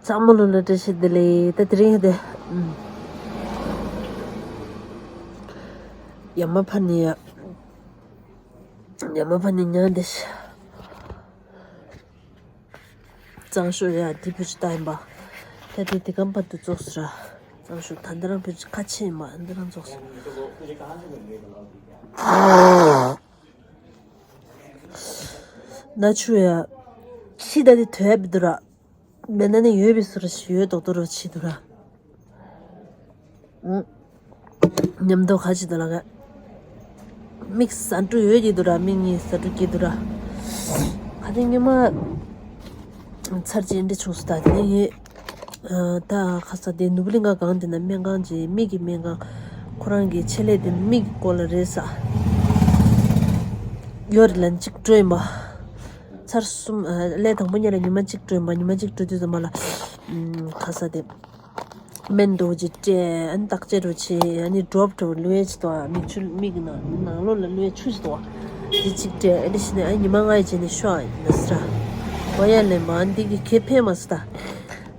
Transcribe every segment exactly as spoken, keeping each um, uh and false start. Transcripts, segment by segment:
ཚང་མ་ལོ་ལ་བཀྲ་ཤིས་བདེ་ལེགས། ད་དེ་རིང་དེ། ཡ་མ་ཕ་ནི་ཡ། ཡ་མ་ཕ་ནི་ཉང་དེ་ཤི། གཙང་ཤོ་ཡ་དེ་བུ་ཅི་ལྟ་ཡིན་པ། ད་དེ་དེ་གམ་པ་དུ་ཙོགས་ར། གཙང་ཤོ་ད་འདི་རང་བུ་ཅི་ཁ་ཆེ་ཡིན་པ་འདི་རང་ཙོགས། ན་ཆུ་ཡ། ཕྱི་ད་དེ་དོད་བི་དུ་ར། མེད་ན་ནི་ཡོད་པའི་སུ་ར་ཞིག་ཡོད་མདོག་མདོག་ར་ཆི་དུ་ར། ཨུ། ཉམས་མདོག་ཁ་ཆི་དུ་ལ་ག་མིག་ཟ་འཕྲུ་ཡོད་ཀྱི་དུ་ར། མིག་གཉིས་ཟ་འཕྲུ་སྐྱེ་དུ་ར། ཁ་དེ་ཉི་མ་ཚར་གཅིག་འདྲི་བྱུང་སོ། ད་དེ་ནས་ངས་ད་ཁ་ས་དེ་ནུབ་གླིང་ག་གང་དེ་ན་སྨན་ཁང་ཅིག་མིག་གི་སྨན་ཁང་ཁོ་རང་གི་ཆེད་ལས་དེ་མིག་གི་སྐོར་ལ་རེད་ས། ཡོད་རེད་ལན་གཅིག་འགྲོ་ཡིན་པ། ཚར་གསུམ། ཨ། ལས་དང་པོ་ཉིད་ལ་ཉི་མ་གཅིག་འགྲོ་ཡིན་པ། ཉི་མ་གཅིག་འགྲོ་དུས་ཙམ་པ་ལ། ཨུམ། ཁ་ས་དེ། སྨན་འདྲ་བོ་ཅིག་སྤྲད། ཨ་ནི་བརྟག་དཔྱད་འདྲ་བོ་བྱས། ཨ་ནི་ཌོབ་འདྲ་བོ་བླུགས་ཡས་ཅིག་འདུག་མིག་ཆུ། མིག་ནང་ནང་ལོགས་ལ་བླུགས་ཡས་ཆུ་ཅིག་འདུག་དེ་གཅིག་སྤྲད། ཨ་ནི་ཕྱི་ནས་ཨ་ཉི་མ་ལྔ་ཡི་རྗེས་ནས་ཤོག་ཡིན་ན་ཟེར། འོ་ཡ་ལན་མ་འདི་གི་གེ་ཕན་མ་སོང་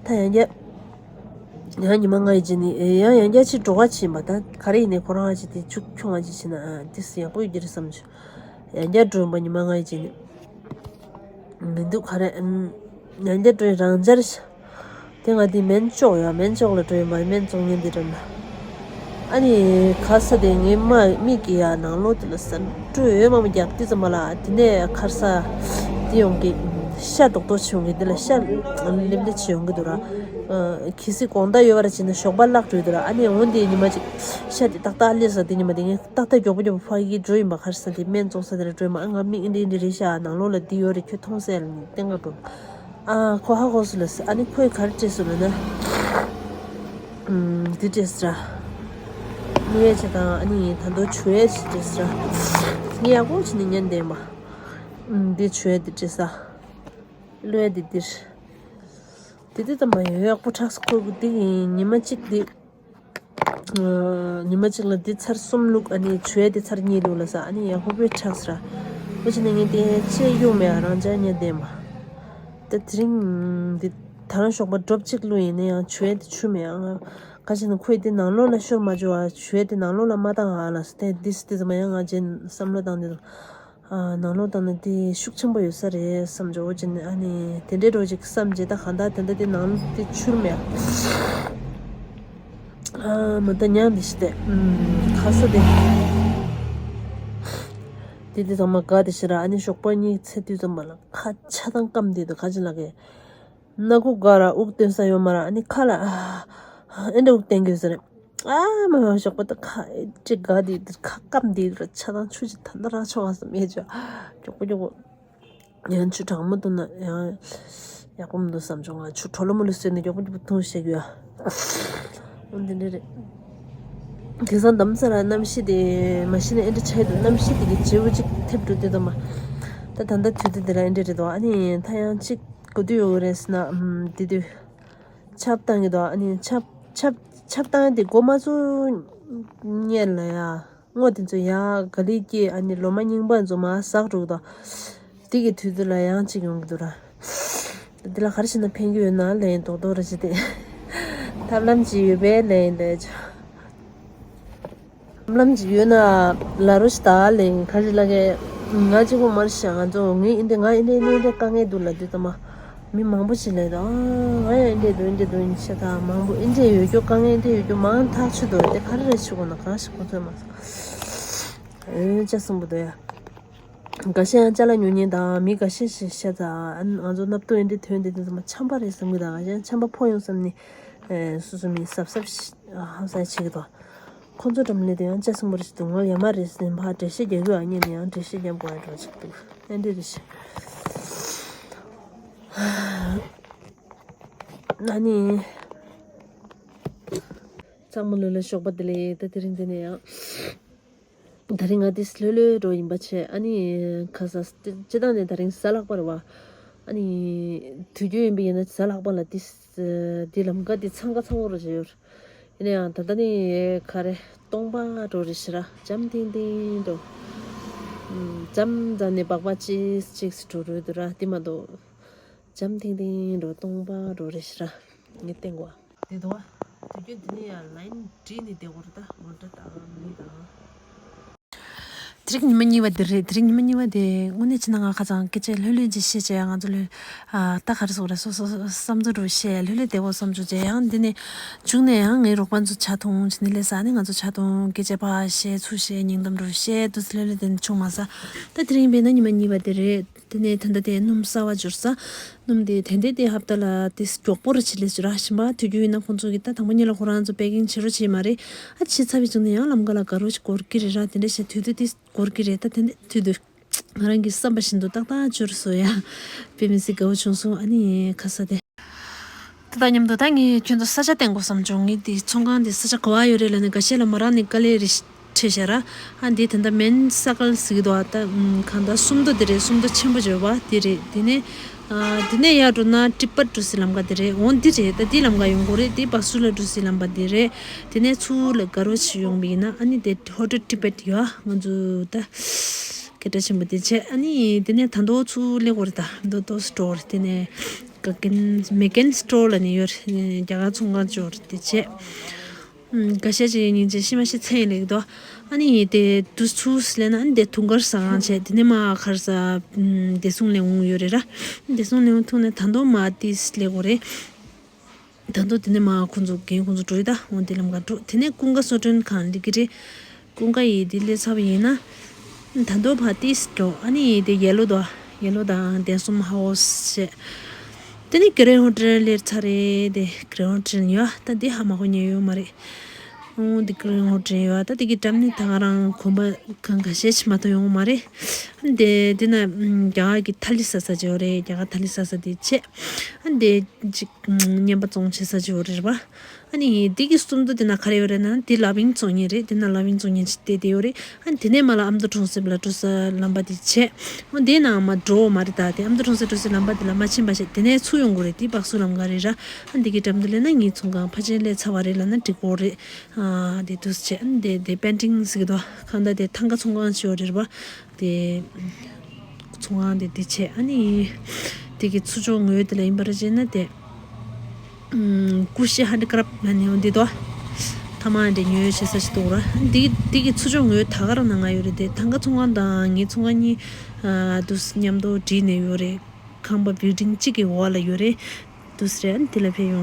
ད། ད་ཡང་བསྐྱར། ཡང་ཉི་མ་ལྔ་ཡི་རྗེས་ནས་ཡང་ཡང་བསྐྱར་ཅིག་འགྲོ་ག་ཕྱིན་པ། ད་ག་རེ་ཡིན་ནའི་ཁོ་རང་ཅིག་དེ་ཆུ་ཁྱོང་བ་ཅིག་བྱས་ན་ཨ་དེ་སུ་ཡག་པོ་ཡོད་ཀྱི་རེད་བསམ་བྱུང་། ཡང་བསྐྱར་འགྲོ་ཡིན་པ་ཉི་མ་ལྔ་ཡི་རྗེས་ནས། མི་འདུག་ག་རེ། ཨམ། ཡང་བསྐྱར་འགྲོ་ཡིན་རང་འཇར་ཤ། དེ་ང་དེ་སྨན་བཙོང་ཡ། སྨན་བཙོང་ལ་འགྲོ་ཡིན་པ། སྨན་བཙོང་མཁན་དེ་འགྲམ་ལ། ཨ་ནི་ཁ་ས་དེ་ངའི་མ་མིག་གི་ཡ་ནང་ལོགས་དེ་ལ་ཟ་འཕྲུ་འོད་མང་པོ་རྒྱག་དུས་ཙམ་པ་ལ། དེ་ནས་ཁར་ས་དེ་ཡོང་གི། ཤ་རྡོག་རྡོག་ཆེ་ཡོང་གི། དེ་ལ་ཤ་ལེབ་ལེབ་ཆེ་ཡོང་གི་འདུག་ར། ཨ། གལ་སྲིད་དགོང་དག་ཡོད་པ་ར་བྱས་ན་ཞོགས་པ་བརླག་འགྲོ་གི་འདུག་ར། ཨ་ནི་འོ་དེ་ཉི་མ་གཅིག་ཤ་དེ་ཏག་ཏག་སླེབས་ས། དེ་ཉི་མ་དེ་ངས་ཏག་ཏག་མགྱོགས་པོ་མགྱོགས་པོ་ཕ་གི་འགྲོ་ཡིན་པ། ཁར་ས་དེ་སྨན་བཙོང་ས་དེ་ལ་འགྲོ་ཡིན་པ། ཨ། ང་མིག་འདི་འདི་རེད་ཤག་ནང་ལོགས་ལ་འདི་ཡོད་རེད། ཁྱོད་མཐོང་སོང་ལབ་ནས་བསྟན་ག་འགྲོ། ཨ། ཁོ་ཧ་གོ་སོང་ལབ་ཟེར། ཨ་ནི་ཁོས་ག་རེ་སྤྲད་སོང་ལབ་ན། ཨུམ། འདི་སྤྲད་སོང་ར། བླུག་ཡས་ཅིག་དང་། ཨ་ནི་ད་དུང་བྱུག་ཡས་ཅིག་སྤྲད་སོང་ར། ངས་ཡག་པོ་བྱས་ནས་ཉན་བསྡད་ཡིན་པ། ཨུམ། འདི་བྱུག་ཡས་འདི་སྤྲད་སོང་། བླུག་ཡས་འདི་འདིར། དེ་དུས་ཙམ་པ་ཡང་ཡག་པོ་དྲག་སོང་། ཁོ་གི་དེ་ཉི་མ་གཅིག་དེ། ཨ། ཉི་མ་གཅིག་ལ་དེ་ཚར་གསུམ་བླུགས། ཨ་ནི་བྱུག་ཡས་དེ་ཚར་གཉིས་བླུགས་ལབ་ས། ཨ་ནི་ཡག་པོ་དཔེ་དྲག་སོང་ར། འོ་བྱས་ནས་ངས་དེ་ཅི་ཡོང་མེད། ཨ། རང་འཇགས་ཉལ་བསྡད་མ། ད་དེ་རིང་འདི་ད་རང་ཞོགས་པ་ཌོབ་གཅིག་བླུགས། ཡིན་ན་ཡང་བྱུག་ཡས་དེ་ཆུ་མེད། ཨ། ག་ཅི་ན་ཁོས་དེ་ནང་ལོགས་ལ་ཤོར་མ་བྱུང་བ། བྱུག་ཡས་དེ་ནང་ལོགས་ལ་མ་བཏང་ཨ་ལབ་ས། དེ་དེ་སི་དེ་ཙམ་པ་ཡང་ང་རྗེས་བསམ་བློ་བཏང་ནས། ཨ། ནང་ལོགས་བཏང་ན་དེ་ཤུགས་ཆེན་པོ་ཡོད་ས་རེད་བསམ་བྱུང་། འོ་བྱས་ནས་ཨ་ནི་དེ་འདྲའི་འགྲོ་ཅིག་བསམ་རྗེས། ད་གང་ལྟར་དེ་འདྲ་དེ་ནང་ལོགས་དེ་ཆུར་མེད། ཨ། མ་ད་ཉང་དེ་ཤི་དེ། ཨུམ། ཁ་ས་དེ། དེ་དེ་ཚང་མ་དགའ་དེ་ཤི་ར། ཨ་ནི་ཞོགས་པ་གཉིད་སད་དུས་ཙམ་པ་ལ་ཁ་ཆ་ཚང་སྐམ་དེ་འདུག་ག་ཅི་ལབ་གི། སྣ་ཁུག་ག་ར་དབུགས་བཏོན་ས་ཡོད་མ་ར། ཨ་ནི་ཁ་ལ་ཨ་ཨེ་འདྲ་དབུགས་བཏོན་གི་ཡོད་ས་རེད། ཨ་མ་མ་ཞོགས་པ་ད་ཁ་ཨེ་ཅིག་དགའ་དེ་ཁ་སྐམ་དེ་ར། ཆ་ཚང་ཆུ་ཅིག་ད་ལྟ་རག་ཆོག་ག་བསམ་ཡས་ཅོ། མགྱོགས་པོ་མགྱོགས་པོ་ཡང་ཆུ་གྲང་མོ་འཐུང་ན་ཡང་ཡག་པོ་མི་འདུག་བསམ་བྱུང་། ང་ཆུ་དྲོ་ལོ་མོ་ལོ་བཟོས་ནས་མགྱོགས་པོ་མགྱོགས་པོ་འཐུང་བཤད་གི་ཡོད། འོ་འདི་འདྲ་རེད། དེང་སང་གདམ་ས་ལ་གནམ་གཤིས་དེ་མ་གཞི་ནས་ཨེ་འདྲ་ཆགས་འདུག་གནམ་གཤིས་དེ་གི་བརྗེ་པོ་ཅིག་ཐེབས་འགྲོ་དུས་དང་མ། ད་ད་ལྟ་དུས་ཚོད་འདི་ལ་ཨེ་འདྲ་རེད་དོ། ཨ་ནི་ད་ཡང་ཅིག་གོ་དུས་ཡོད་རེད་ཟེར་ན། ཨམ། དེ་དུས་ཆབ་བཏང་གི་འདུག་ཨ་ནི་ཆབ་ཆབ་ཆབ་བཏང་དེ་འགོ་མ་ཚུགས་སྔོན་ལ་ཡ། སྔོ་དེ་ཚོ་ཡ་ག་ལེར་སྐྱེས། ཨ་ནི་ལོ་མ་རྙིང་པ་ཚོ་མར་ཟག་འགྲོ་གི་འདུག་དེ་གི་དུས་ཚོད་ལ་ཡང་ཅིག་ཡོང་གི་འདུག་ར། འདི་ལ་ག་རེ་བྱས་ན་ཕན་གྱི་ཡོད་ན་ལབ་ཡིན། རྡོག་རྡོག་རེ་བྱས་ཏེ། ཐབས་ལམ་ཅིག་ཡོད་པས་ལབ་ཡིན་ལབ་ཅོ། ཐབས་ལམ་ཅིག་ཡོད་ན་ལབ་རོགས་ཞིག་ད་ལབ་ཡིན། ག་རེ་ལབ་གས། ང་གཅིག་པོ་མ་རེད་ཤག་ང་ཚོ་ངས་ཨེ་འདྲ་ང་ཨེ་འདྲ་ཨེ་འདྲ་དཀའ་ངལ་འདུག་ལབ་དུས་ཙམ་པ། མི་མང་པོ་ཞིག་ལབ་དང་། ཨ། ང་ཡང་ཨེ་འདྲ་འདུག་ཨེ་འདྲ་འདུག་ཡིན་ཤག་ད་མང་པོ་ཨེ་འདྲ་ཡོད་རྒྱུ་དཀའ་ངལ་ཨེ་འདྲ་ཡོད་རྒྱུ་མང་ཐག་ཆོད་འདུག་དེ་ག་རེ་རེད་ཆུ་གོ་ན་གང་ཞིག་གོ་ཚོད་མ་སོང་། ཨེ་ཅག་གསུངས་པ་འདུག་ཡ། འགའ་ཤས་ཡང་ཅ་ལག་ཉོ་མཁན་དང་མི་འགའ་ཤས་ཤིག་ཤ་ཚ། ཨ། ང་ཚོ་སྣབས་སྟོང་ཨེ་འདྲ་ཐོན་དེ་དེ་ཚང་མ་ཆམ་པ་རེད་བསམ་གི་དང་། ཡང་ཆམ་པ་ཕོག་ཡོང་བསམ་ནས། ཨེ། སོ་སོ་མི་གཟབ་གཟབ་ཤ་ཧ་ས་བྱེད་ཀྱི་འདུག་ཁོང་ཚོ་འགྲམ་ལས་དེ་ཡང་ཅ་གསུངས་པ་རེད་ཟེར་དུས། ང་ཡ་མ་རེད་ཟེར་ནས་ཕར་འགྲེལ་བཤད་རྒྱག་གི་ཡོད། ཨ་ནི་ཡང་འགྲེལ་བཤད་རྒྱབ་དགོས་ཡ་འགྲོ་ཆགས་འདུག་ཨེ་འདྲ་རེད་ཤག་ཨ་ནི། ཚང་མ་ལོ་ལ་ཞོགས་པ་བདེ་ལེགས། ད་དེ་རིང་འདི་ནས་ཡང་། ད་རིང་ང་འདི་ལྷོད་ལྷོད་འགྲོ་ཡིན་པ་བྱས། ཨ་ནི་ཁ་ས་སྤྱི་བཏང་ནས་ད་རིང་གཟའ་ལྷག་པ་རེད་བ། ཨ་ནི་དུས་རྒྱུན་ཡིན་པ་ཡིན་ན་གཟའ་ལྷག་པ་ལ་འདི་འདི་ལམ་ཁ་འདི་འཚང་ཁ་འཚང་པོ་རུ་བྱས་ཡོད། ཡིན་ན་ཡང་ད་ལྟ་ནི་ག་རེ་སྟོང་པ་འགྲོ་རེད་ཤག་ར། འཇམ་ཐིང་ཐིང་འགྲོ། འཇམ་འཇམ་ནས་སྦག་སྦག་ཅིག་ཅིག་འགྲོ་རེད་འདུག་ར། འདི་མ་གཏོགས་འཇམ་ཐིང་ཐིང་འགྲོ། སྟོང་པ་འགྲོ་རེད་ཤག་ར། ངས་བསྟན་གོ། དེ་དོ། དུས་རྒྱུན་འདི་ནས་ཡང་ལའིན་བྲིས་ནས་བསྡད་དགོས་རེད་ད། མོ་ཊ་དང་མི་དང་། དེ་རིང་ཉི་མ་གཉིས་པ་དེ་རེད། དེ་རིང་ཉི་མ་གཉིས་པ་དེ་དངོས་གནས་བྱས་ན་ང་ཁ་སང་སྐད་ཆ་ལྷོད་ལྷོད་ཅིག་བཤད་བྱས་ཡང་ང་ཚོ་ལྷོད། ཨ་ད་ག་རེ་ཟེར་དགོས་རེད། སོ་སོ་བསམ་ཚུལ་རུ་བཤད་ལྷོད་ལྷོད་བསྡད་དགོས་བསམ་བྱུང་བྱས་ཡང་འདི་ནས་བྱུང་ནས་ཡང་ངའི་རོགས་པ་ཚོ་ཆ་མཐོང་བྱས་ནས་སླེབས་ས་ནས་ང་ཚོ་ཆ་མཐོང་སྐད་ཆ་ཕར་བཤད་ཚུར་བཤད་སྙིང་གཏམ་རུ་བཤད་དུས་ལྷོད་ལྷོད་དེ་འདྲ་བྱུང་མ་ས། ད་དེ་རིང་དཔེར་ན་ཉི་མ་གཉིས་པ་དེ་རེད། དེ་ནས་ད་ལྟ་དེ་སྣུམ་གསར་པ་འབྱོར་ས། སྣུམ་དེ་དེ་འདྲ་དེ་ཧབ་ཏ་ལ་དེ་མགྱོགས་པོ་རུ་ཆེ་ལེ་ཞུ་ར་ཞིམ་པ་དུས་རྒྱུན་ཡིན་ན་ཁོང་ཚོ་གི་ད་དང་པོ་ཉིད་ལ་ཁོ་རང་ཚོ་པེ་ཀིང་བྱེད་རོགས་བྱེད་མ་རེད། ཨ་ཕྱི་ཚ་བའི་བྱུང་ནས་ཡང་ལམ་ཀ་ལ་དགའ་རོགས་ཤིག་འགོར་གི་རེད་ར། དེ་འདྲ་བྱས་དུས་དུས་དེ་འགོར་གི་རེད། ད་དེ་འདྲ་དུས་དུས་ང་རང་གི་བསམ་པ་བཞིན་དུ་ཏག་ཏག་འབྱོར་སོང་ཡ། དཔེ་མི་སྲིད་དགའ་བོ་བྱུང་སོང་ཨ་ནི་ཁ་ས་དེ། དེ་དང་མཉམ་དུ་ད་ངས་ཁྱོད་ཚོ་ས་ཆ་བསྟན་དགོས་བསམ་བྱུང་། ངས་དེ་ཚོང་ཁང་དེ་ས་ཆ་ག་བ་ཡོད་རེད་ལབ་ནས་འགའ་ཤས་ལ་མོ་རང་ནས་དཀའ་ལས་རེད། ཁྲེ་ཤ་ར། ཨ་འདི་ད་ལྟ་མེན་ས་ཀལ་ཟེར་གི་འདུག་ཨ་ད་གང་ལྟར་སུམ་མདོ་དེ་རེད། སུམ་མདོ་ཆེན་པོ་བརྗོད་པ་དེ་རེད། དེ་ནས་ཨ་དེ་ནས་ཡར་འགྲོ་ན་ཏི་པད་འགྲོ་སའི་ལམ་ཁ་དེ་རེད། འོང་འདི་རེད། ད་འདི་ལམ་ཁ་ཡོང་གི་རེད། དེ་བག་སུ་ལ་འགྲོ་སའི་ལམ་པ་དེ་རེད། དེ་ནས་ཚུར་ལ་དགའ་རོགས་ཤིག་ཡོང་བ་ཡིན་ན་ཨ་ནི་དེ་ཧོ་ཊེལ་ཏི་པད་ཡོད་ཨ། ང་ཚོ་ད་སྐད་གྲགས་ཆེན་པོ་དེ་བྱས། ཨ་ནི་དེ་ནས་ད་མདོ་ཚུར་སླེབས་དགོས་རེད། ད་མདོ་མདོ་སི་ཊོར་དེ་ནས་ག་ཀན་མེ་ཀན་སི་ཊོར་ལབ་ནས་ཡོད་རེད། རྒྱ་གར་ཚོང་ཁང་ཅིག་ཡོད་རེད། དེ་བྱས། ཨམ། འགའ་ཤས་ཅིག་སྙིང་རྗེ་ཤི་མ་ཤི་ཚེ་ཡིན་ལེགས་དོ། ཨ་ནི་དེ་དུས་ཚོད་སླེབས་ན་ཨ་ནི་དེ་དུང་དཀར་ཟ་ཁང་བྱས། དེ་ནས་མར་ཁར་ས་ཨམ། བདེ་སྲུང་ལས་ཁུངས་ཡོད་རེད་ར། བདེ་སྲུང་ལས་ཁུངས་ཐུག་ནས་ད་མདོ་མར་ཏིས་སླེབས་དགོས་རེད། ད་མདོ་དེ་ནས་མར་ཁོང་ཚོ་རྒན་ཁོང་ཚོ་འགྲོ་ཡི་ད། འོང་དེ་ལམ་ཁ་འགྲོ། དེ་ནས་ཀུན་དགའ་གསོལ་མགྲོན་ཁང་སླེབས་ཀྱི་རེད། ཀུན་དགའ་ཡི་དེ་སླེབས་ཚར་བ་ཡིན་ན། ད་མདོ་ཕར་ཏིས་འགྲོ། ཨ་ནི་དེ་ཡེ་ལོ་དང་ཡེ་ལོ་དང་བདེ་སྲུང་ཧའོ་སི་བྱས། དེ་ནས་གྷི་རེན་ཧོ་ཊེལ་སླེབས་ཚར་རེད། དེ་གྷི་རེན་ཧོ་ཊེལ་ཡོད་ད། འདི་ཧ་མ་གོ་མཁན་ཡོད་མ་རེད། ཨོ་འདི་གྷི་རེན་ཧོ་ཊེལ་ཡོད་ད། དེ་གི་འགྲམ་ནས་ད་ག་རང་གོམ་པ་གང་ག་ཤས་ཤིག་མ་གཏོགས་ཡོང་མ་རེད། འདི་འདི་ན་རྒྱ་གར་གི་ཐ་ལི་ཟ་ས་ཅིག་ཡོད་རེད། རྒྱ་གར་ཐ་ལི་ཟ་ས་དེ་བྱས། འདི་ཅིག་རྔན་པ་བཙོང་བྱེད་ས་ཅིག་ཡོད་རེད་པ། ཨ་ནི་འདི་གི་སུམ་མདོ་དེ་ན་ག་རེ་ཡོད་རེད་ན། འདི་ལ་བིང་བཙོང་མཁན་རེད། དེ་ན་ལ་བིང་བཙོང་མཁན་ཅིག་བསྡད་དེ་ཡོད་རེད། ཨ་ནི་དེ་ནས་མར་ལ་ཨ་མདོ་གྲོང་གསེབ་ལ་འགྲོ་ས་ལམ་པ་དེ་བྱས། འོ་དེ་ནང་མར་འགྲོ་མ་རེད་ད། དེ་ཨ་མདོ་གྲོང་གསེབ་འགྲོ་སའི་ལམ་པ་དེ་ལ་མ་ཕྱིན་པ་བྱས། དེ་ནས་ཚུར་ཡོང་དགོས་རེད། དེ་བག་སུ་ལམ་ཁ་རེད་ར། ཨ་འདི་གི་འགྲམ་དུ་སླེབས་ན་ངའི་ཚོང་ཁང་ཕལ་ཆེར་སླེབས་ཚར་བ་རེད་ལབ་ན་འགྲིག་གི་རེད། ཨ་དེ་དུས་བྱས། ཨ་དེ་དེ་པན་ཊིང་ཟེར་གི་འདུག་གང་ལྟར་དེ་ཐང་ག་ཚོང་ཁང་ཅིག་ཡོད་རེད་པ། དེ་ཚོང་ཁང་དེ་དེ་བྱས། ཨ་ནི་དེ་གི་ཚུར་ཕྱོགས་ངོས་དེ་ལ་ཡིན་པར་བྱས་ན་དེ། ཀུ་ཤི་ཧན་ཌི་ཀ་རབ་ལབ་ནས་འོ་འདི་དོ། ཐ་མག་འདྲ་ཉོ་ཡ་བྱེད་ས་ཞིག་འདུག་ར། འདི་འདི་གི་ཚུར་ཕྱོགས་ངོས་ད་ག་རང་ན་ང་ཡོད་རེད་དེ། ཐང་ག་ཚོང་ཁང་དང་ངའི་ཚོང་ཁང་གཉིས་ཨ་དུས་མཉམ་དུ་བསྒྲིལ་ནས་ཡོད་རེད། ཁང་པ་བིལ་ཌིང་གཅིག་གི་འོག་ལ་ཡོད་རེད། དུས་རེད། ཨ་ནི་དེ་ལ་ཕེབས་ཡོང་།